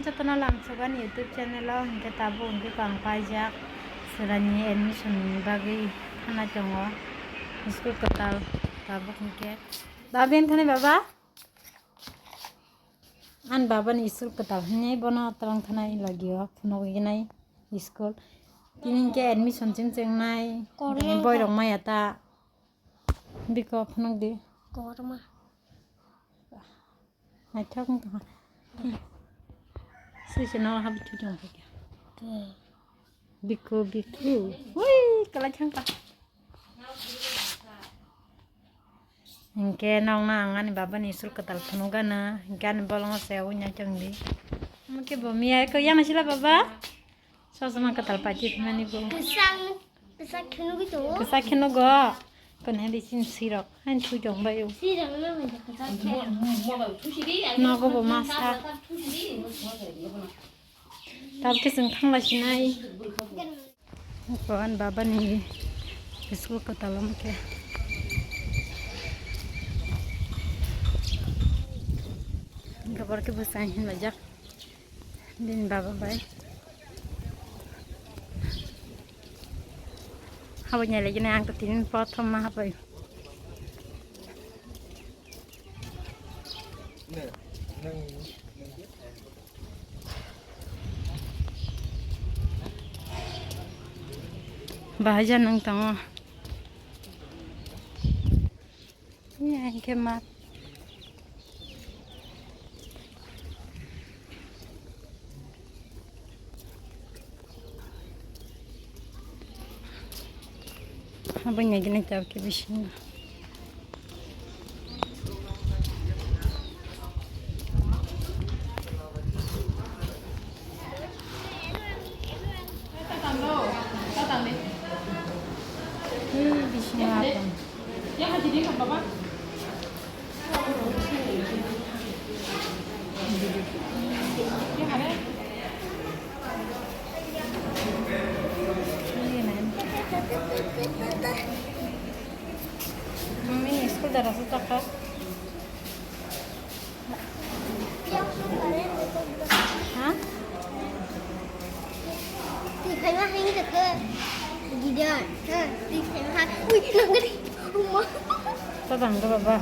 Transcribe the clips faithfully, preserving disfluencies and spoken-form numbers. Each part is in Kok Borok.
Jotono lamsok ani YouTube channel o, hinkhe tabuk hinkhe ang paijak, chwraini admission ni bagwi thana tongo, school kwtal tabuk hinkhe. Babin thani baba? Ani babani school kwtal hinwi bono twlang thanai lagio phunugwi nai school. Tini hinkhe admission cheng chengnai. Korma. Boirok maya ta. Biko phunukdi. Korma. Naithok wng tongkha. Sui se no habwi thwi tongkha. Biko biko. Hui, kwlai thangkha. Hinkhe nokno ang ani babani school kwtal phunukgana, hinkhe ani bolongo se ui nai tongdi. Omo khe bo miya eko yang sila baba. Sosoma kwtal pachi phimani bo. Kwchang, kwchak khe nugui tongo. Kwchak khe nugo. Kone di sin sirok. Hain thui tong bai o. Sirok no mai kwchak khe. Nogo bo masa. Tabukhe chwng thangla sinai. Eko ani babani school kwtal omo khe. Hinkhe borok khe bwsai hinlaijak bini baba bai. Habwi nailaikhe ang to tini prothom ma habwi. Bahai ja nang tango. Iya, hinkhe mat. Habwini gini tabukhe bisingo. Hmm, bisingo habwini. Mami, school dara sa taka. Ha? Twi khaima hai wngkha khe. Gideon. Ha, twi khaima hai. Ui, nangri. Uma. Tabang do baba.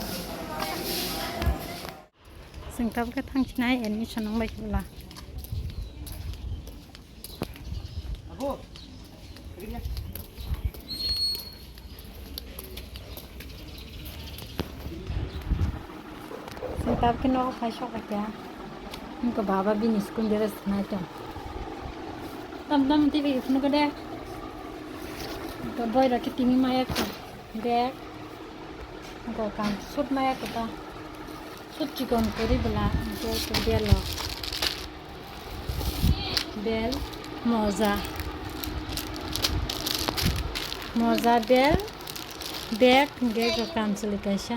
Chwng tabukhe thangsinai admission wngbai khe bwla. Chwng tabukhe nogo phai sokbaikha. Wngkha baba bini school dress khwnai tong. Tam tam tei bai phunukgo de. Boirok khe tini maya kho. Bag. Wngkha kam suit maya kho ta. Suit chikon kwrwi bwla, hinkhe bel o. Bel, moja. Moja, bel, bag, hinkhe eko kamchwlwi kaisa.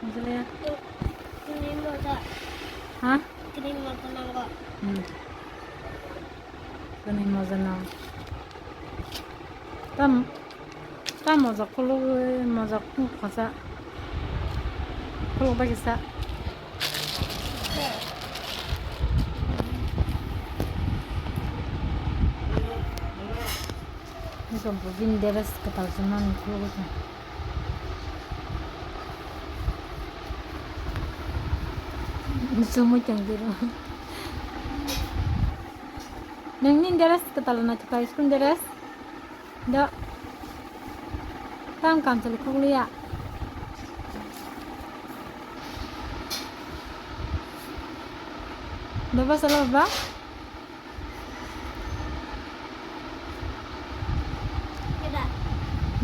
Bujilia? Tini moja. Ha? Tini moja nango. Hmm. Tini moja nango. Tam. Ta moja khulugwi, moja khuluk kasa. Khuluk bai kisa. Nokbo bini dress kwtal se mani khulugwi tong. Chumui tong diro. Nini dress kwtal na kwtal school dress? Do. Tam kamchwlwi khukliya. Baba sala baba.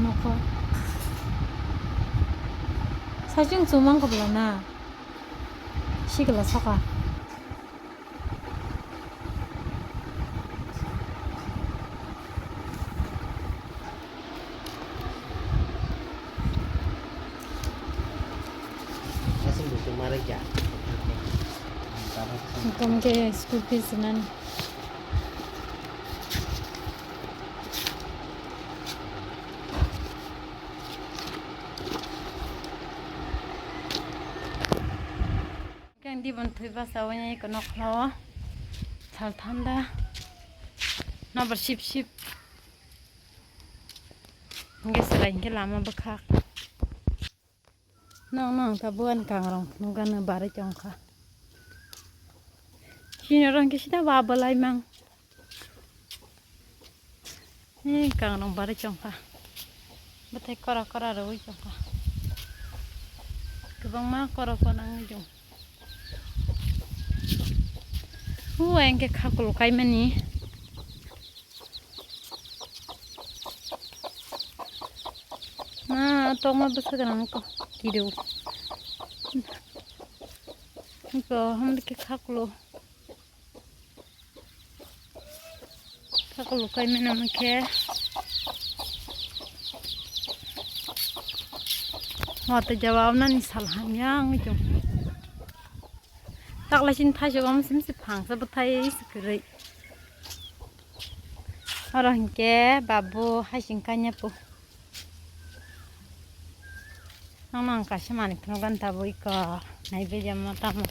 Nokho. Saichung chumang kobla na. Sikla soka. Hingke school fees nani. Dibon thwi basa wngya eko nokhlao. Sal thanda. Nobar sip sip. Hingke chwrai hingke lama bwkhak. Nong nong ta buan kangrong phunukgano barwi tongkha. Chini rong khe sida ba bwlai mang. Ni kangrong barwi tongkha. Bwthai kora kora rwui tongkha. Kwbangma kora kora wngwi tong. Hua hingke kha kulu kaimani. Ma tongma bwswk rang ko kidu. Ko hamle ke khaklo. Khaklo kai mena mukhe. Wate jawab nani sal hamya wngwi tong. Takla sini thaichuk omo simi se phangsa bwthai se kwrwi. Oro hinkhe babu haising kanya po. Ang nang kaisa manwi phunukgani tabuk iko naibedia ma tamo.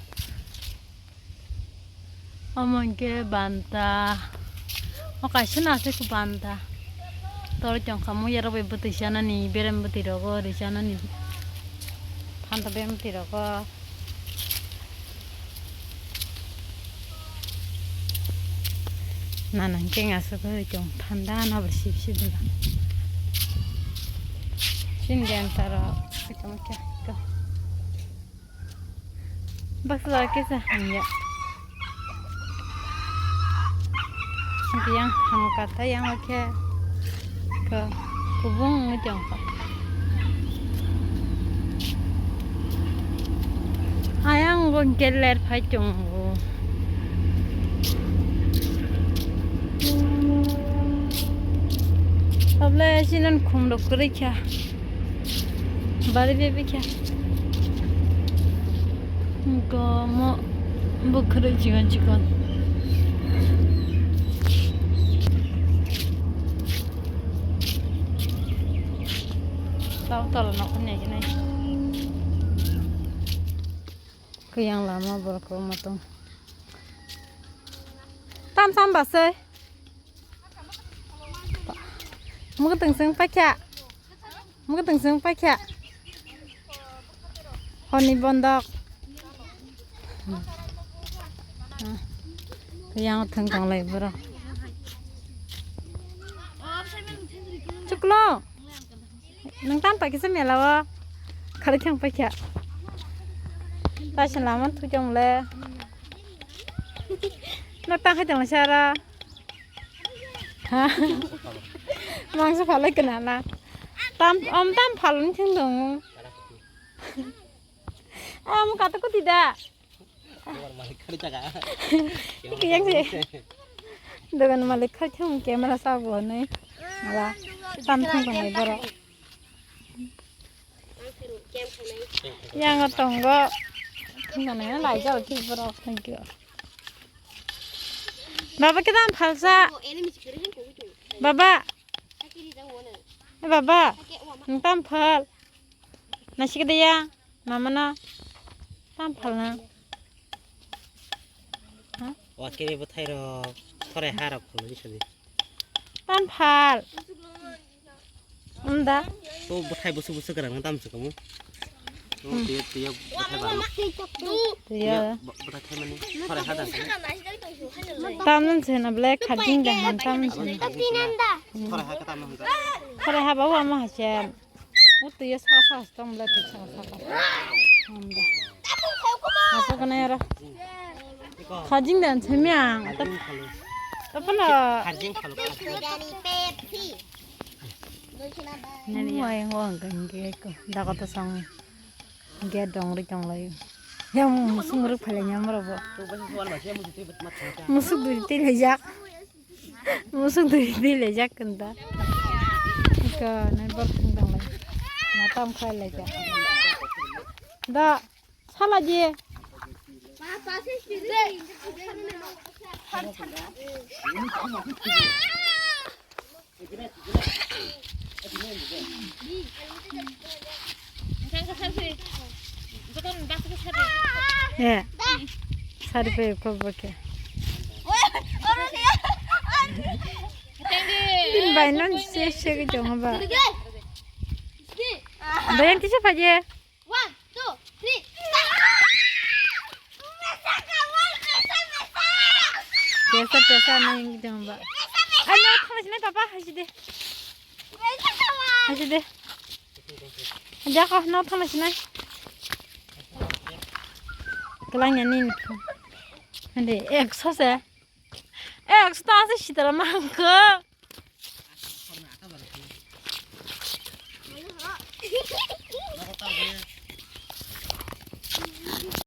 Omo hinkhe banta. O kaisa na se banta. Tor tongkha mo yarok bai bwtwi chanani berem bwtwi rogo ri chanani. Phanta berem bwtwi rogo. Nana hingke ngasuk oi tong thanda no bo sip sip dula. Sini den taro oi tong kya to. Baksa kisa hamya. Yang hamkata yang oke ke kubung ngejong ka. Ayang gon keler phai tongo. Tabla sinan khum rok kwrwi kha. Bari bebekhe. Gomo bwkhwrwi chikon chikon. Tau tola nokni nai. Kuyang lama borok kwbangma tong. Tam tam basai. Mwkhwtwng chwng paikha. Mwkhwtwng chwng paikha. Horni bondok. Yang thwng tonglai borok. Chuklo. Nwng tam paikha se mela o. Khali thang paikha. Taisa lama thujong le. Nwng tang hai tong sara. Ha? Mangsa phalai kana na. Tam, om tam phalung thing dong. Am kata ko tidak. Dogan malik khari jaga. Iki yang sih. Dogan malik khari thang camera sa bo ne. Ala tam thang ko nai boro. Yang tongo. Thang ko nai lai jao ki boro thang ki. Baba kita phalsa. Baba. Eh, baba. Nwng tam phal. Nasikde ya. Mama no. Tam phal na. Ha? Wa kiri bwthai rok. Thorai ha rok khulwi sadi. Tam phal. Umda. To bwthai busu busu garang tam sukamu. To tiyo tiyo bwthai bar. Tiyo. Bwthai mani. Thorai ha dan. Tam nan se na ble khajing dan tam se. Thorai ha ka tam nan. Thorai ha ba wa ma ha chen. O twi saka saka se tong le twi saka saka. Hamda. Asa kana yara. Khajing dan chami ang. Tap-, tapano. Khajing khalo. Nani yang wang kan ge ko. Daga to sang. Ge dong ri tong lai. Yang musung ru phala nyam ro bo. Musuk dui ti le jak. Musuk dui dui le jak kanta. Ka nai bor kung dang lai. Matam khai lai jak. Da sala je. He. Sari pe ko bokhe. Tin bai non se se ke jong ba. Bayan tisa paje. One, two, three. Pesa pesa nang jong ba. Ano thang sini papa hasi de. Hasi de. Jako no thang sini. Kelang ya nin. Ande ek so se. Ek so ta se sitara mangko.